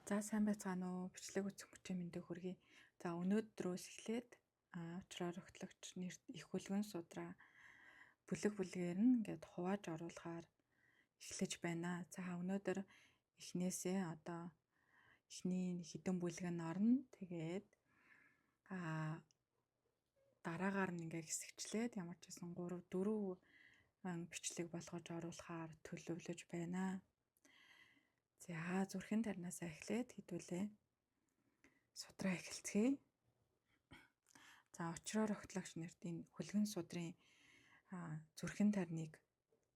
За, сайн байцгаана уу? Бичлэг үзэх хүчин мэндийг хүргэе. За, өнөөдрөөс эхлээд очроор огтлогч нэрт их хүлгэн судраа бүлэг бүлгээр нь ингээд хувааж оруулахаар эхлэж байна. За, өнөөдөр эхнээсээ одоо эхний хэдэн бүлэг нь орно. Тэгээд дараагаар нь ингээд хэсэгчлээд ямар ч байсан 3 4 бичлэг болгож оруулахаар төлөвлөж байна. За, зүрхэн таринаасаа эхлээд хэдүүлээ. Судраа эхэлцгээе. За, очроор огтлогч нэрт энэ хүлгэн судрын зүрхэн тарныг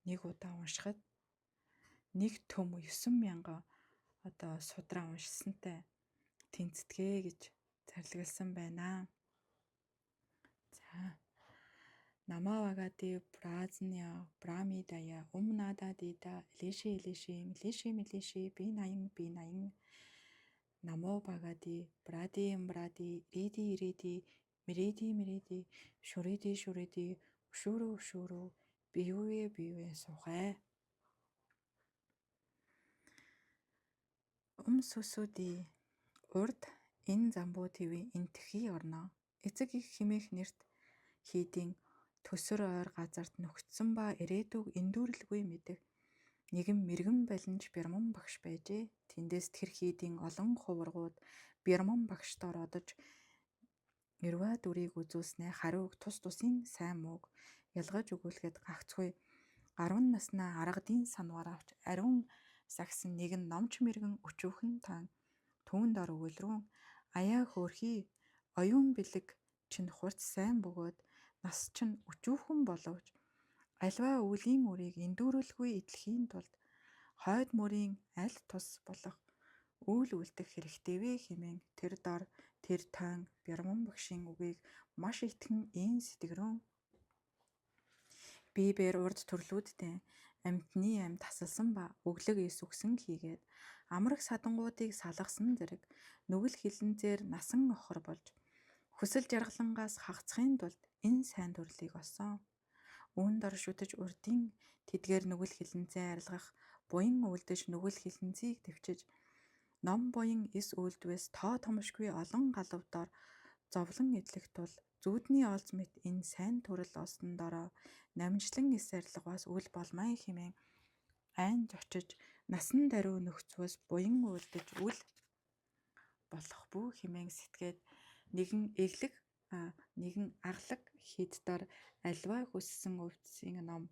нэг удаа уншихад нэг төм 9000 одоо судраа уншсантай тэнцдэгэ гэж зарлигласан байна. За, Намавагади Бразня Брамидая Умнада Дида Элеши Элеши Милеши Милеши Би80 Би80 Намо Багади Бради Мбради Ириди Ириди Мириди Мириди Шүриди Шүриди Өшөөрөө Өшөөрөө Биювэ Биювэ сухай. Сүсүди урд энэ замбуу твийн энтхий орноо. Эцэг их химээх нэрт хийдийн төсөр ойр газарт нөхцсөн ба ирээдүйг эндүүрэлгүй мэдэх нэгэн мэргэн балинж Бярман багш байжээ. Тэндээс тэр хийдийн олон хуврагууд Бярман багш дор одож Нэрва дүрийг үзүүлснээ хариуг тус тусын сайн мууг ялгаж өгүүлэхэд гагцгүй 10 наснаа аргадын санвар авч ариун сагсан нэгэн номч мэргэн өчүүхэн таан түүн дор өгүүлрүүн аяа хөөрхий оюун бэлэг чинь хурц сайн бөгөөд нас чинь өчүүхэн боловч альва өвлийн үрийг эндүүрэлгүй эдлэхийн тулд хойд мөрийн аль тус болох үйл үлдэх хэрэгтэй вэ хэмээн тэр дор тэр тойн Бярман багшийн үгийг маш итгэн ийн сэтгэрүүн. Би бээр урд төрлүүдтэй амьтны ам тасалсан ба өглөг эс үгсэн хийгээд амраг садангуудыг салгасан зэрэг нүгэл хилэнцээр насан охор болж хүсэл жаргалангаас хагацхын тулд энэ сайн төрлийг олсон. Үүн дор шүтэж урдын тэдгээр нүгэл хилэнцээ арилгах буян үйлдэж нүгэл хилэнцгийг төвчж ном буян эс үйлдвээс тоо томшгүй олон галав дор зовлон эдлэх тул зүүдний олз мэт энэ сайн төрөл олсон дороо намжлан эс арилгаас үл болмай хэмээн айнж очиж насан даруй нөхцөөс буян үйлдэж үл болох бүү хэмээн сэтгээд нэгэн эглэг нэгэн аглаг хэд дор альва хүссэн өвдсийн ном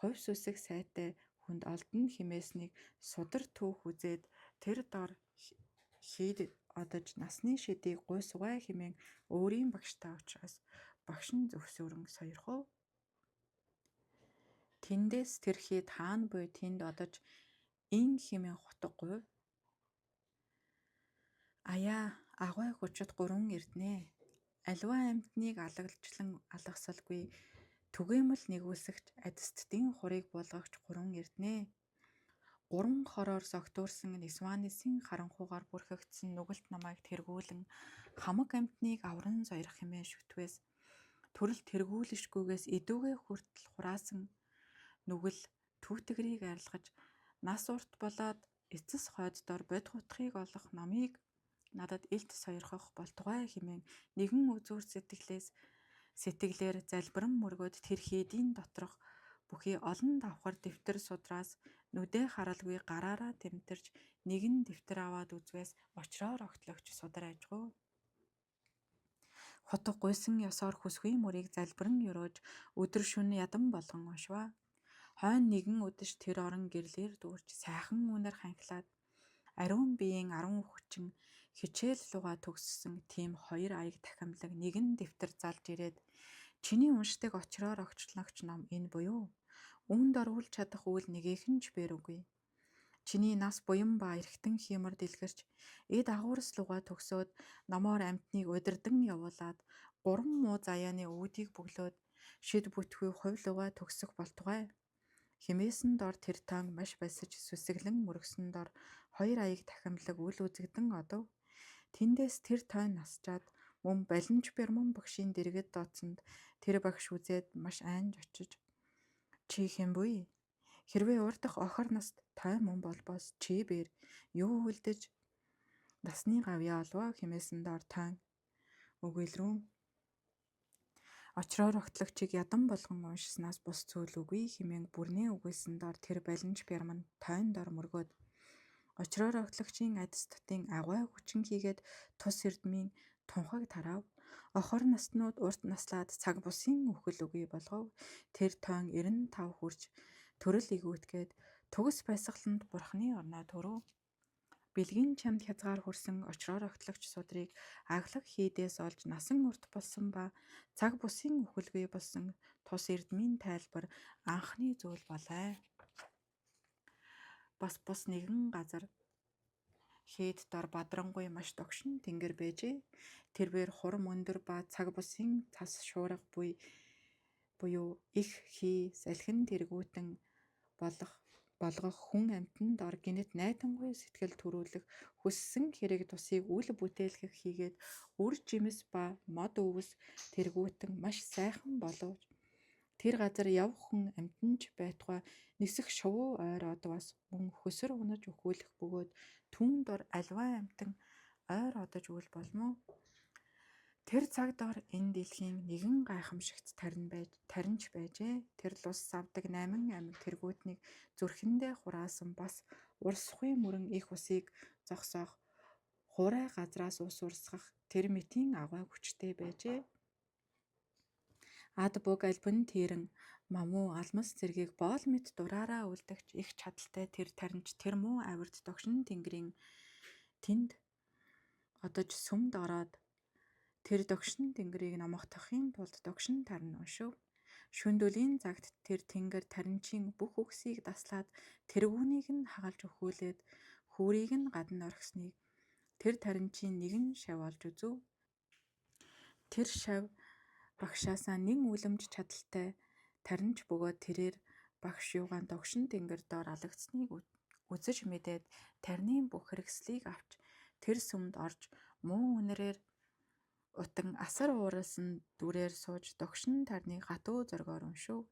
хувьс үсэг сайтай хүнд олдоно хэмээснийг судар түүх үзээд тэр дор хийд одож насны шидийг гуйсугай хэмээн өөрийн багштай учраас багш нь зөвшөөрөн сойрхов. Тэндээс тэр хийд хаана буй тэнд одож ин хэмээн хутга гуйв. Аяа агуй хүчит гурван эрдэнэ. Аливаа амьтныг алагчлан алгасалгүй түгээмэл нэгүүлсэгч адисттийн хурыг буулгагч гурван эрдэнэ. Гурван хороор согтуурсан Нисванисын харанхуйгаар бүрхэгдсэн нүгэлт намайг тэргүүлэн хамаг амьтныг авран сойрох хэмээн шүтвээс төрөл тэргүүлшгүйгээс эдүүгээ хүртэл хураасан нүгэл түүтгэрийг арилгаж нас урт болоод эцэс хойд дор бодит хутгийг олох номыг надад илт сойрхох болтугай хэмээн нэгэн үзүүр сэтгэлээс сэтгэлээр залбиран мөргөөд тэр хийдийн доторх бүхий олон давхар дэвтэр судраас нүдээ харалгүй гараараа тэмтэрч нэгэн дэвтэр аваад үзвээс очроор огтлогч судар ажгүй. Хутга гуйсан ёсоор хүсгүй мөрийг залбиран ёроож өдөр шөнө ядан болгон уншваа. Хойно нэгэн үдэш тэр орон гэрлээр дүүрч сайхан үнэр ханхлаад ариун биеийн 10 хүчин хичээл лугаа төгссөн тийм хоёр аяг тахимлаг нэгэн дэвтэр залж ирээд чиний уншдаг очроор огчлогч ном энэ буюу үүнд оруулж чадах үйл нэгэхэн ч бэрүүгүй. Чиний нас буян ба эргэтэн хиймор дэлгэрч эд агуурс лугаа төгсөөд номоор амьтныг удирдан явуулаад гурван муу заяаны үүдийг бөглөөд шид бүтхүй хувь лугаа төгсөх болтугай. Химээсэн дор тэр таан маш басж сүсэглэн мөргсөн дор хоёр аяг тахимлаг үл үзэгдэн одов. Тэндээс тэр тойн насчаад мөн балинж бэрмэн багшийн дэргэд дооцонд тэр багш үзээд маш айнж очиж чи хэн буй? Хэрвээ урдах охор наст той мөн болбоос чи бэр юу үлдэж Насны гавьяа олвоо хэмээсэн дор тойн өгөөлрүүн Очроор огтлогчийг ядан болгон уншсанаас бус зүйл үгүй хэмээн бүрнээ өгүүлсэн дор тэр балинж бярман тойн дор мөргөөд очроор огтлогчийн адис тутын агуй хүчин хийгээд тус эрдмийн тунхаг тараав. Охор наснууд урт наслаад цаг бусын үхэл үгүй болгов. Тэр тойн 95 хүрч төрөл эгүүтгээд төгс байсгаланд бурхны орноо төрөв. Бэлгийн чамд хязгаар хүрсэн очроор огтлогч судрыг аглаг хийдээс олж насан урт болсон ба цаг бусын үхэлгүй болсон тус эрдмийн тайлбар анхны зүйл болоо. Бас бус нэгэн газар хэд дор бадрангүй маш догшин тэнгэр байжээ. Тэрбээр хурам өндөр ба цаг бусын цас шуурга буюу их хий салхин тэргүүтэн болгох хүн амьтан дор гэнэт найдангүй сэтгэл төрүүлэх хүссэн хэрэг тусыг үл бүтээлгэх хийгээд үр жимс ба мод өвс тэргүүтэн маш сайхан болов. Тэр газар явх хүн амьтан ч байтугай нисэх шувуу ойр одвоос мөн хөсөр унаж үхүүлэх бөгөөд түүн дор аливаа амьтан ойр одож үл болно уу? Тэр цаг дор энэ дэлхийн нэгэн гайхамшигт таринч байжээ. Тэр лус савдаг 8 аймаг тэргүүтнийг зүрхэндээ хураасан бас урсахгүй мөрөн их усыг зогсоох хуурай газраас ус урсгах тэр мэтийн агуй хүчтэй байжээ. Ад буг альбан тэрэн мамуу алмас зэргийг боол мэт дураараа үлдэгч их чадалтай тэр таринч тэр муу авирт догшин тэнгэрийн тэнд одож сүмд ороод тэр догшин тэнгэрийг номгохдохын тулд догшин тарин уншив. Шөнө дөлийн цагт тэр тэнгэр таринчийн бүх үгсийг даслаад тэргүүнийг нь хагалж өхүүлээд хүүрийг нь гадна орхисныг тэр таринчийн нэгэн шавь олж үзэв. Тэр шавь багшаасаа нэн үлэмж чадалтай таринч бөгөөд тэрээр багш юугаан догшин тэнгэр дор алагдсаныг үзэж мэдээд тарины бүх хэрэгслийг авч тэр сүмд орж муу үнэрээр утан асар ууралсан дүрээр сууж догшин тарныг гатуу зоргоор уншив.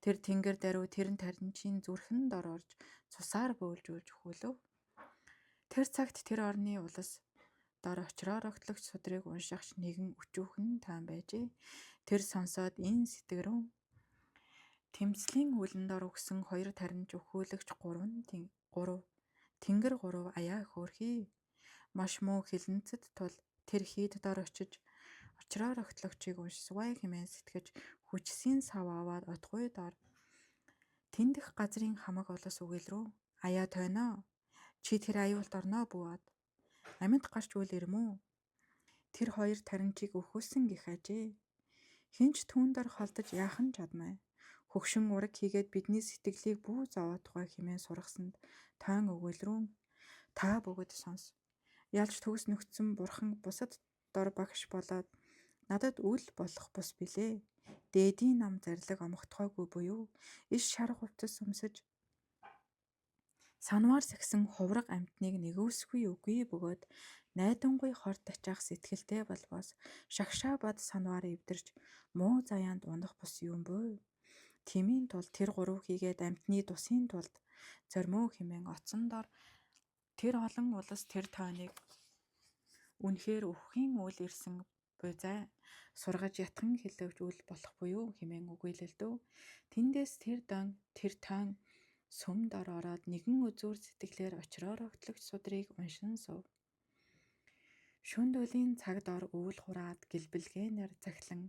Тэр тэнгэр даруй тэрэн таринчийн зүрхэн дор орж цусаар бөөлжүүлж өхүүлэв. Тэр цагт тэр орны улс дор очроор огтлогч судрыг уншихч нэгэн өчүүхэн тойн байжээ. Тэр сонсоод эн сэтгэрүүн Тэмцлийн үлэн дор өгсөн хоёр таринч өхөөлөгч гурав тэнгэр гурав аяа хөөрхий. Маш муу хилэнцэд тул тэр хийд дор очиж очроор огтлогчийг уншсавай хэмээн сэтгэж хүчсийн сав аваад отгуй дор тэндэх газрын хамаг улс үгэл рүү аяа тойноо чи тэр аюулт орноо бүү од. Амьд гарч үл ирэм үү? Тэр хоёр таринчийг өхүүлсэн гэх ажээ. Хэн ч түүн дор холдож яахан чадмай. Хөгшин ураг хийгээд бидний сэтгэлийг бүү зовоотугай хэмээн сургасанд тойн өгөөлрүүн та бүгд сонс. Ялж төгс нөхцсөн бурхан бусад дор багш болоод надад үл болох бус билээ. Дээдийн ном зарлиг омогтгойгүй буюу иш шар хувцас өмсөж санваар сахисан хувраг амьтныг нэгөөсгүй үгүй бөгөөд найдангүй хорт ачаах сэтгэлтэй болбоос шагшаа бад санваар эвдэрч муу заяанд унах бус юм буй. Тиймийн тулд тэр гурав хийгээд амьтны тусын тулд зоримоо хэмээн оцсон дор тэр олон улс тэр тойныг үнэхээр үхэхийн үйл ирсэн буйзай сургаж ятхан хэлэвч үл болох буюу хэмээн үгүйлэлдэв. Тэндээс тэр дон тэр тойн сүм дор ороод нэгэн үзүүр сэтгэлээр очроор огтлогч судрыг уншин сув. Шөнө дөлийн цаг дор өвөл хураад гэлбэлгээнээр захилан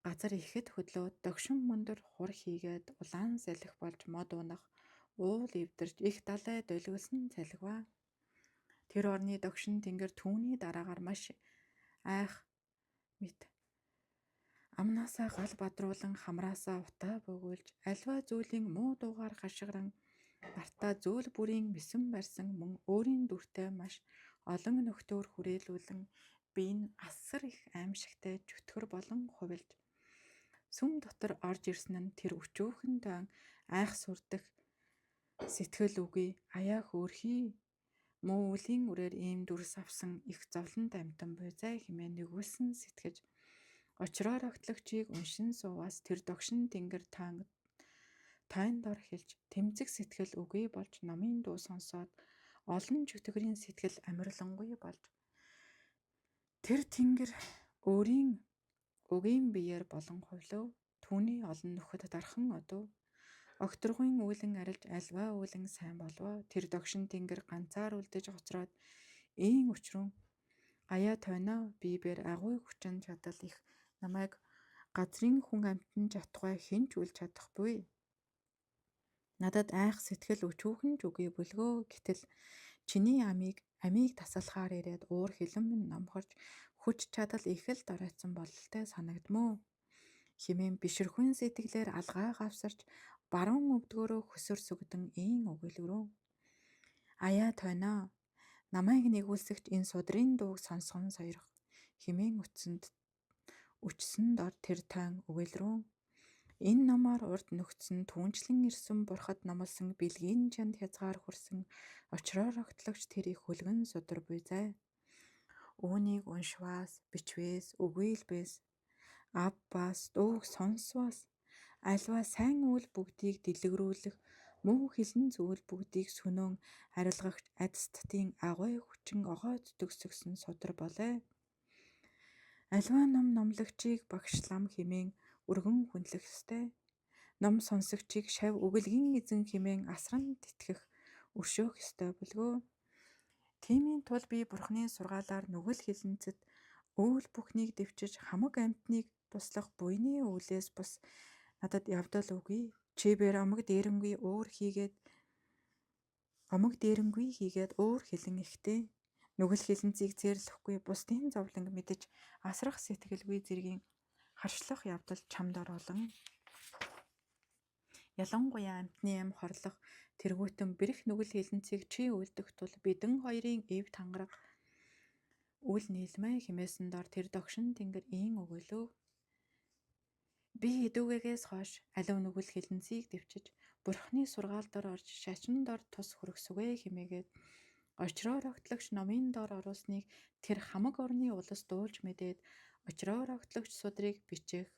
газар ихэд хөдлөөд догшин мөндөр хур хийгээд улаан салхи болж мод унах уул эвдэрч их далай долгиолсон цалгиваа. Тэр орны догшин тэнгэр түүний дараагаар маш айх мэт амнаасаа гал бадруулан хамраасаа утаа бөгөөлж аливаа зүйлийн муу дуугаар гашгиран гартаа зөөл бүрийн мэсэн барьсан мөн өөрийн дүртэй маш олон нөхдөөр хүрээлүүлэн бие нь асар их аймшигтай чөтгөр болон хувилж сүм дотор орж ирсэн нь тэр өчүүхэн тойн айх сүрдэх сэтгэл үгүй аяа хөөрхий муу үлийн үрээр ийм дүрс авсан их зовлонт амьтан буйзай хэмээн нэгүүлсэн сэтгэж очроор огтлогчийг уншин сууваас тэр догшин тэнгэр тойн дор хэлж тэмцэх сэтгэл үгүй болж номын дуу сонсоод Олон чөтгөрийн сэтгэл амарлингуй болж тэр тэнгэр өөрийн угийн биеэр болон хувлав. Түүний олон нөхөд дархан одов. Огторгуйн үүлэн арилж альва үүлэн сайн болов. Тэр догшин тэнгэр ганцаар үлдэж хоцроод ийн өчрөн аяа тойноо би бээр агуй хүчин чадал их намайг газрын хүн амьтан чадхуйг хэн ч үл чадахгүй. Надад айх сэтгэл өчүүхэн ч үгүй бөлгөө. Гэтэл чиний амийг тасалхаар ирээд уур хилэн минь номхорч хүч чадал их л доройтсон бололтой санагдмөө хэмээн бишрхүүн сэтгэлээр алгаа гавсарч баруун өвдгөөрөө хөсөр сүгдэн ийн өгүүлвэрөө. Аяа тойноо намайг нэгүүлсэгч энэ судрын дууг сонсгон сойрох хэмээн өчсөн дор тэр тойн өгөөлрөө. Энэ номоор урд нөхцөн түүнчлэн ирсэн бурхад номлосон бэлгийн чанд хязгаар хүрсэн очроор огтлогч тэр их хөлгөн судар буй зай. Үүнийг уншваас, бичвээс, өгөөлбээс, авбаас, дууг сонсвоос альва сайн үйл бүгдийг дэлгэрүүлэх муу хилэн зүйл бүгдийг сөнөөн арилгагч адис татын агуй хүчин огойд төгсгсөн судар болой. Аливаа ном номлогчийг багш лам хэмээн өргөн хүндлэх ёстой. Ном сонсогчийг шавь үгэлгийн эзэн хэмээн асран тэтгэх өршөөх ёстой бөлгөө. Тиймийн тул би Бурханы сургаалаар нүгэл хилэнцэд үйл бүхнийг дэвчиж хамаг амьтныг туслах буйны үүлээс бус надад явдал үгүй. Чи бээр омог дээрэнгүй уур хийгээд омог дээрэнгүй хийгээд уур хилэн ихтэй. Нүгэл хилэнцгийг цээрлэхгүй бусдын зовлонг мэдэж асрах сэтгэлгүй зэргийн харшлах явдал чамд оруулан ялангуяа амьтны ам хорлох тэргүүтэн бэрх нүгэл хилэнцгийг чи үлдэх тул бидэн хоёрын эв тангараг үл нийлмээ хэмээсэн дор тэр догшин тэнгэр ийн өгөөлөв. Би эдүгээс хойш алив нүгэл хилэнцгийг дэвчиж Бурхны сургаал дор орж шашин дор тус хүргэсвэ хэмээгээд очроор огтлогч номын дор оруулсныг тэр хамаг орны улс дуулж мэдээд очроор огтлогч судрыг бичих,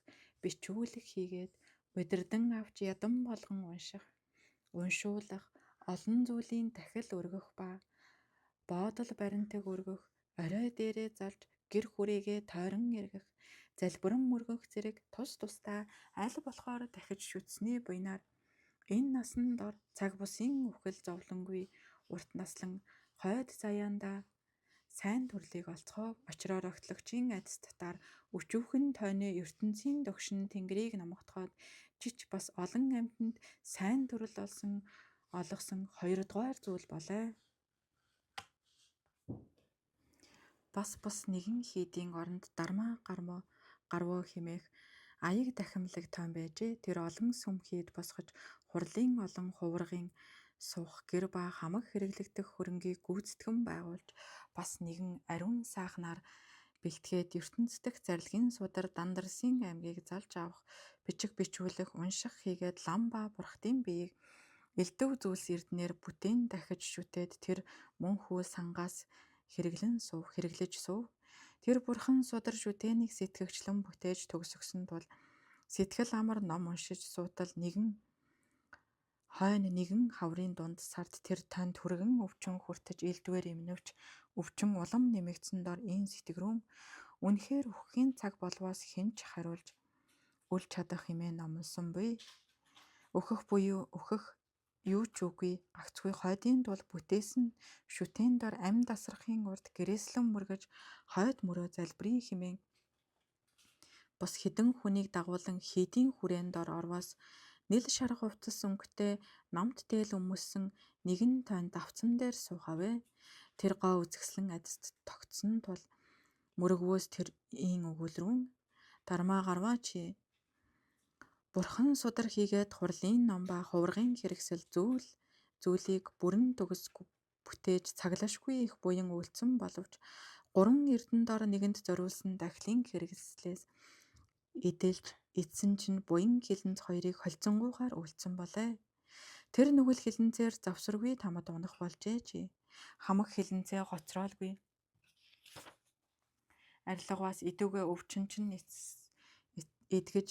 бичүүлэх хийгээд удирдан авч ядан болгон унших, уншуулах, олон зүйлийн дахил өргөх ба боодол баримтаг өргөх, орой дээрээ залж гэр хүрээгээ тойрон эргэх, залбиран мөргөх зэрэг тус тусдаа аль болохоор дахиж шүтсэний буйнаар энэ насан дор цаг бусын үхэл зовлонгүй урт наслан хойд заяандаа сайн төрлийг олцгоов. Очроор огтлогчийн адис татаар өчүүхэн тойны ертөнцийн догшин тэнгэрийг номготгоод чич бас олон амьтанд сайн төрөл олсон олгосон хоёрдугаар зүйл болой. Бас бус нэгэн хийдийн оронд дармаа гарвуу хэмээх аяг дахимлаг тойн байжээ. Тэр олон сүм хийд босгож, хурлын олон хуврагын суух гэр ба хамаг хэрэглэгдэх хөрөнгийг гүйцэтгэн байгуулж, бас нэгэн ариун сайхнаар бэлтгээд ертөнц дэх зарлигийн судар Дандарсын аймгийг залж авах, бичих бичүүлэх, унших хийгээд лам ба бурхдын биеийг элдв зүйлс эрдэнээр бүтээн дахиж шүтээд тэр мөн хүү сангаас хэрэглэн суув, хэрэглэж суув. Тэр бурхан судар шүтээнийг сэтгэгчлэн бүтээж төгсгөсөн тул сэтгэл амар ном уншиж суутал нэгэн хойно нэгэн хаврын дунд сард тэр тойнд түргэн өвчин хүртэж элдвээр эмнэвч өвчин улам нэмэгдсэн дор ийн сэтгэрүүн үнэхээр үхэхийн цаг болвоос хэн ч хариулж үл чадах хэмээн номлосон буй. Өөхөх буюу өөхөх юу ч үгүй гагцхүү хойдын тул бүтээсэн шүтээн дор амьд асрахын урд гэрээслэн мөргөж хойд мөрөө залбирая хэмээн бус хэдэн хүнийг дагуулан хийдийн хүрээн дор орвоос нэл шар хувцас өнгөтэй номт дээл өмссөн нэгэн тойн давцан дээр суухавэ. Тэр гоо үзэсгэлэн адист тогтсон тул мөргөвөөс тэр ийн өгүүлрүүн дармаа гарваа чи Бурхан судар хийгээд хурлын ном ба хуврагын хэрэгсэл зүйлийг бүрэн төгс бүтээж цаглашгүй их буян үйлдсэн боловч гурван эрдэнэ дор нэгэнд зориулсан дахлын хэрэгслээс эдэлж эдсэн чинь буян хилэнц хоёрыг холилдсонгуйгаар үйлдсэн болой. Тэр нүгэл хилэнцээр завсаргүй тамад унах болжээ чи. Хамаг хилэнцээ гоцроолгүй. Арилгаваас эдүгээ өвчин чинь эдгэж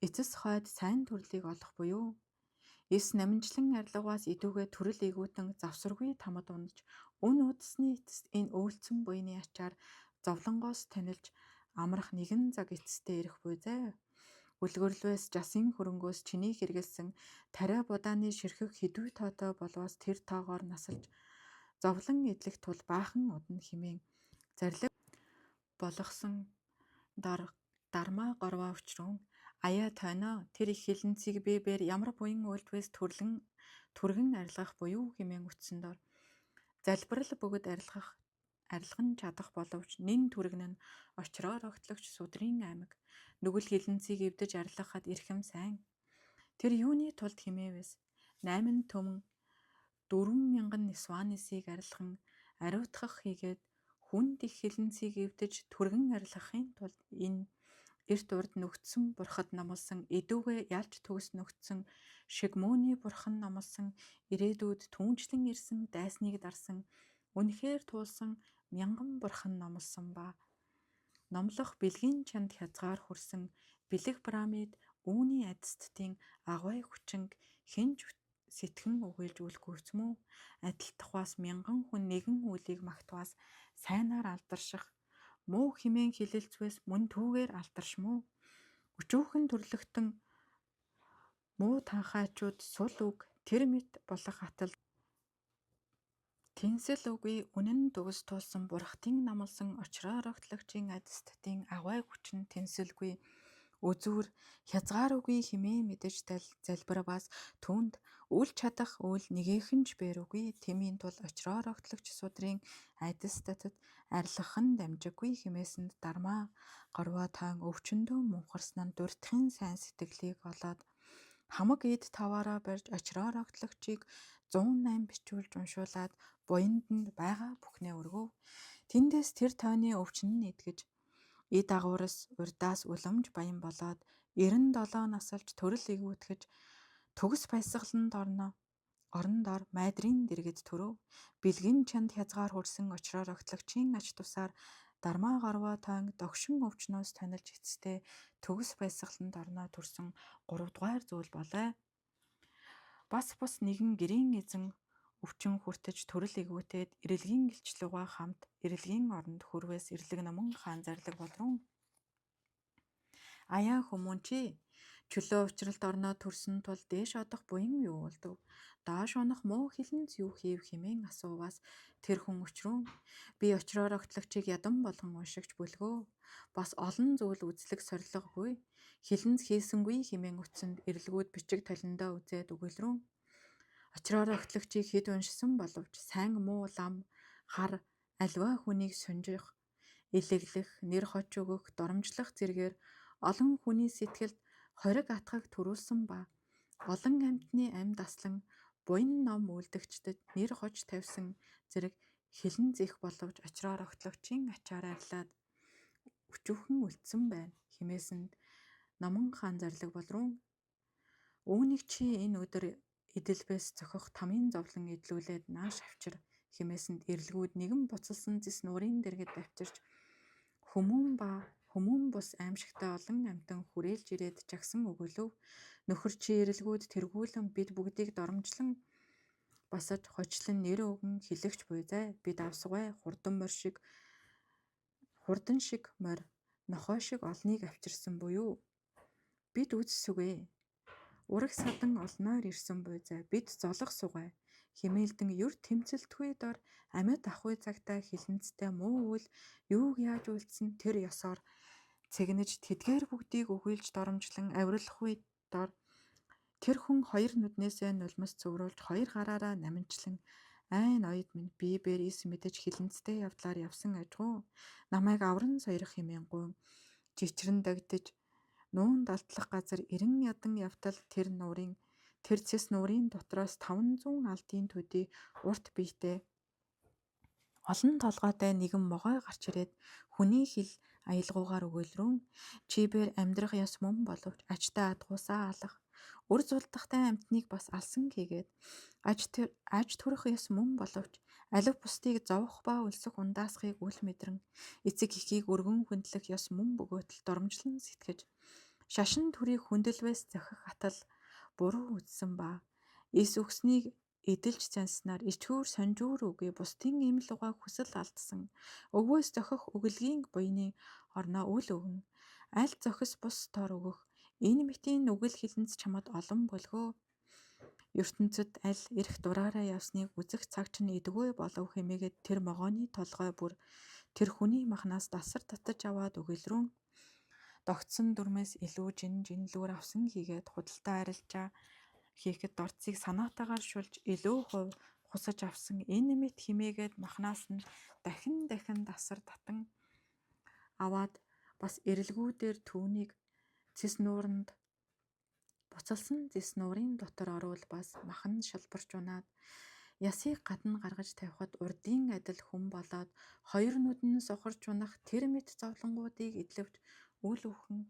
эцэс хойд сайн төрлийг олох буюу. Эс намжлан арилгаваас идүүгээ төрөл эгүүтэн завсаргүй тамад унаж үн удсны эцэст энэ өөлцсөн буяны ачаар зовлонгоос тонилж амрах нэгэн цаг эцэстээ ирэх буй зай. Үлгөрлвээс жасын хөрөнгөөс чиний хэрэгэлсэн тариа будааны ширхэг хэдүй тоотой болвоос тэр тоогоор насалж зовлон эдлэх тул баахан удна хэмээн зарлиг болгосон дор Дармаа горвоо өчрөн аяа тойноо тэр их хилэнцгийг би бээр ямар буян үйлдвээс төрлөн түргэн арилгах буюу хэмээн үтсэн дор залбирал бөгөөд арилгах арилган чадах боловч нэн түргэн нь очроо огтлогч судрын аймаг нүгэл хилэнцгийг эвдэж арилгахад эрхэм сайн. Тэр юуны тулд химээвэс 8 түмэн 4000 нисванисыг арилган ариутгах хийгээд хүнд их хилэнцгийг эвдэж түргэн арилгахын тулд энэ эрт урд нүгдсэн бурхад номлосон эдүүгээ ялж төгс нүгдсэн шиг мөөний бурхан номлосон ирээдүйд түүнчлэн ирсэн дайсныг дарсан үнэхээр туулсан мянган бурхан номлосон ба номлох бэлгийн чанд хязгаар хүрсэн бэлэг пирамид үүний адистдын агуй хүчинг хэн ч сэтгэн өгөөлж үлгүйцмүү адилтахваас мянган хүн нэгэн үлийг магтваас сайнаар алдарших муу хэмээн хэлэлцвээс мөн түүгээр алдаршмуу өчүүхэн төрлөختөн муу танхаачууд сул үг тэр мэт болох атал тэнсэл үгүй үнэн дүгс туулсан бурхдын намлсан очроо огтлогчийн адистдын агуй хүчин тэнсэлгүй үзүүр хязгаар үгүй хэмээн мэдэж залбирваас түүнд үл чадах үйл нэгэхэн ч бээр үгүй тэмийн тул очроор огтлогч судрын адистад арилгах нь дамжиггүй хэмээсэнд Дармаа горвоо тойн өвчнөдөө мунхарсан нь дурдахын сайн сэтгэлийг олоод хамаг эд таваараа барьж очроор огтлогчийг 108 бичүүлж уншуулад буянд нь байгаа бүхнээ өргөв. Тэндээс тэр тойны өвчин нь эдгэж эд агуурас урдаас уламж баян болоод 97 насалж төрөл эгүүтгэж төгс баясгаланд орно. Орон дор майдрын дэргэд төрөв. Бэлгийн чанд хязгаар хүрсэн очроор огтлогчийн ач тусаар Дармаа горвоо тойн догшин өвчнөөс тонилж эцэстээ төгс баясгаланд орноо төрсөн 3 дугаар зүйл болой. Бас бус нэгэн гэрийн эзэн өвчин хүртэж төрөл эгүүтээд эрэлгийн гэлчлүүгээ хамт эрэлгийн оронд хөрвөөс эрлэг номон хаан зарлиг болрун. Аяа хүмүүн чи чөлөө учралд орноо төрсөн тул дээш одох буян юу болдов? Доош унах муу хилэнц юу хийв хэмээн асууваас тэр хүн өчрөн би очроор огтлогчийг ядан болгон уншигч бүлгөө. Бас олон зүйл үзлэг сорилго буй хилэнц хийсэнгүй хэмээн үтсэнд эрэлгүүд бичиг толиндоо үзээд өгөөлрөн. Очроор огтлогчийг хэд уншсан боловч сайн муу лам хар аливаа хүнийг сунжих, элэглэх, нэр хоч өгөх, доромжлох зэргээр олон хүний сэтгэлд хориг атгаг төрүүлсэн ба олон амьтны амьд аслан буян ном үйлдэгчдэд нэр хож тавьсан зэрэг хилэнц их боловч очроор огтлогчийн ачаар арилаад өчүүхэн үлдсэн байна хэмээсэнд номон хаан зарлиг болрун. Үүнийг чи энэ өдөр эдэлбээс цохих тамын зовлон эдлүүлээд нааш авчир хэмээсэнд эрэлгүүд нэгэн буцалсан зэс нуурын дэргэд авчирч хүмүүн ба хүмүүн бус аймшигтай олон амьтан хүрээлж ирээд жагсан өгөөлөв. Нөхөр чи эрэлгүүд тэргүүлэн бид бүгдийг доромжлон босож хожлон нэр өгөн хэлэгч буй зай бид авсгай хурдан морь шиг хурдан шиг морь нохой шиг олныг авчирсан буюу бид үзсүгэ. Ураг садан олноор ирсэн буй зай бид золох сугай хэмээлдэн ер тэмцэлтгүй дор амьд ахгүй цагтаа хилэнцтэй муу үйл юуг яаж үйлдсэн тэр ёсоор цэгнэж тэдгээр бүгдийг өгүүлж доромжлон авирлах үе дор тэр хүн хоёр нүднээсээ нулимс цөврүүлж хоёр гараараа наманчлан айн оёд минь би бээр эс мэдэж хилэнцтэй явдлаар явсан ажгүй намайг авран сойрох хэмээн гуйн жичрэн дагдаж нуун далдлах газар эрен ядан явтал тэр нуурын тэр цэс нуурын дотроос 500 алдын төдий урт биетэй олон толгойтой нэгэн могой гарч ирээд хүний хэл аялгуугаар өгөөлрөн чи бээр амьдрах ёс мөн боловч ажтай адгуусаа алах үр зулдахтай амьтныг бас алсан хийгээд аж төрөх ёс мөн боловч алив бусдыг зовох ба өлсөх ундаасхыг үл мэдрэн эцэг эхийг өргөн хүндлэх ёс мөн бөгөөтөл доромжлон сэтгэж шашин төрийг хүндэлвээс зохих атал буруу үзсэн ба Эс үхснийг эдэлж занснаар ичхүүр сонжуур үгүй бусдын эмэл угаа хүсэл алдсан. Өвгөөс зохих өглөгийн буяны орноо үл өгөн аль зохис бус тор өгөх энэ мэтийн нүгэл хилэнц чамд олон бөлгөө. Ертөнцөд аль эрх дураараа явсныг үзэх цаг чинь эдгүй болов хэмээгээд тэр могооны толгой бүр тэр хүний махнаас дасар татаж аваад өгөлрүүн догтсон дүрмээс илүү жин жинлүүр авсан хийгээд худалдаа арилжаа хийхэд дорцыг санаатаагаар шулж илүү хувь хусаж авсан энэ мэт химээгээд махнаас нь дахин дахин дасар татан аваад бас эрэлгүүдээр түүнийг цэс нууранд буцалсан зэс нуурын дотор оруул бас махан шалбарч унаад ясыг гадна гаргаж тавихад урдын адил хүн болоод хоёр нүд нь сохорч унах тэр мэт зовлонгуудыг эдлэвч үл үхэн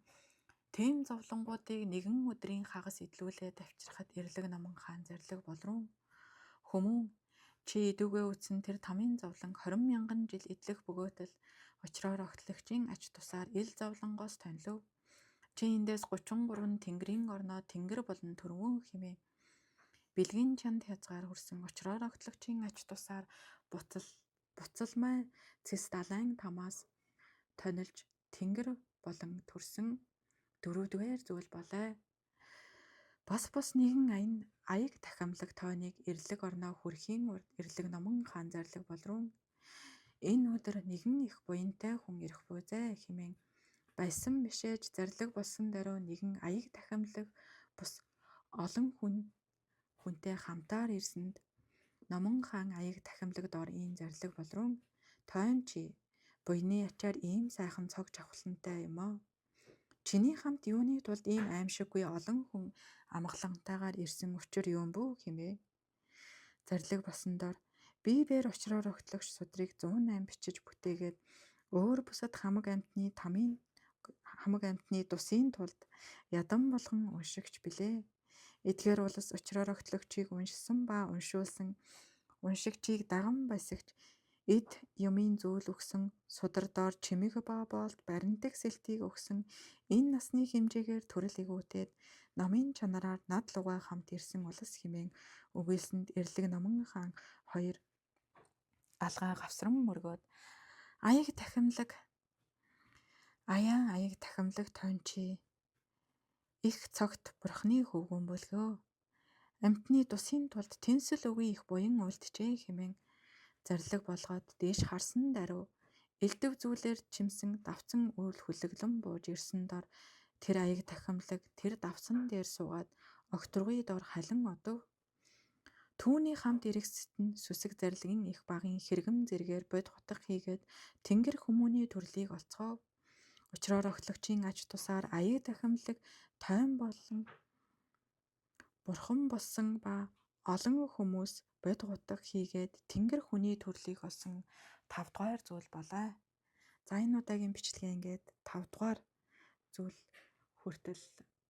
тийм зовлонгуудыг нэгэн өдрийн хагас эдлүүлээд авчрахад эрлэг номон хаан зарлиг болрун. Хүмүүн чи эдүгээ үтсэн тэр тамын зовлон 20 мянган жил эдлэх бөгөөтөл очроор огтлогчийн ач тусаар ил зовлонгоос тонилов. Чи эндээс 33 тэнгэрийн орноо тэнгэр болон төрвөн хэмээн бэлгийн чанд хязгаар хүрсэн очроор огтлогчийн ач тусаар буцал буцалмай цэс далайн тамаас тонилж тэнгэр болон төрсөн дөрөвдүгээр зүйл болоо. Бас бус нэгэн аян аяг тахимлаг тойныг эрлэг орноо хүрэхийн урд эрлэг номон хаан зарлиг болрун. Энэ өдөр нэгэн их буянтай хүн ирэх буйзай хэмээн байсан бишээж зарлиг болсон даруй нэгэн аяг тахимлаг бус олон хүн хүнтэй хамтаар ирсэнд номон хаан аяг тахимлаг дор ийм зарлиг болрун. Тойм чи буяны ачаар ийм сайхан цог чавхлантай юм оо. Чиний хамт юуны тулд ийм аймшиггүй олон хүн амгалантайгаар ирсэн учир юм бүү хэмээ. Зарлиг болсон дор би бээр очроор огтлогч судрыг 108 бичиж бүтээгээд өөр бусад хамаг амьтны тамын хамаг амьтны дусын тулд ядан болгон уншигч билээ. Эдгээр улс очроор огтлогчийг уншсан ба уншуулсан уншигчийг даган басигч эд юмын зүйл өгсөн судар доор чимэг ба болд баримтаг сэлтийг өгсөн энэ насны хэмжээгээр төрөл эгүүтээд номын чанараар над лугаа хамт ирсэн улс хэмээн өгүүлсэнд эрлэг номон хаан хоёр алгаа гавсран мөргөөд аяг тахимлаг аяан аяг тахимлаг тойнчи их цогт бурхны хөвгүн бөлгөө. Амьтны дусын тулд тэнсэл үгүй их буян үлджээ хэмээн зарлиг болгоод дээш харсан даруй элдв зүйлээр чимсэн давцан үйл хүлэглэн бууж ирсэн дор тэр аяг тахимлаг тэр давсан дээр суугаад огторгуй дор халин одов. Түүний хамт эргэсэд нь сүсэг зарлагын их багын хэрэгэм зэргээр бодь хутга хийгээд тэнгэр хүмүүний төрлийг олцгоов. Учраар огтлогчийн ач тусаар аяг тахимлаг тойм болон бурхан болсон ба олон хүмүүс бодь хутга хийгээд тэнгэр хүний төрлийг олсон 5 дугаар зүйл болоо. За энэ удаагийн бичлэгээ ингээд 5 дугаар зүйл хүртэл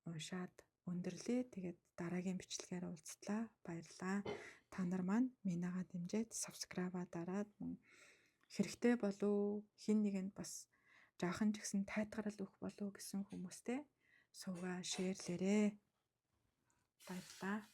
уншаад өндөрлөө. Тэгээд дараагийн бичлэгээр уулзтлаа. Баярлалаа. Та нар маань минийгаа дэмжиж subscribe-аа дараад мөн хэрэгтэй болов хин нэгэнд бас жаахан ч гэсэн тайтгарал өгөх болов гэсэн хүмүүстэй суугаа share лээрэй. Баярлалаа.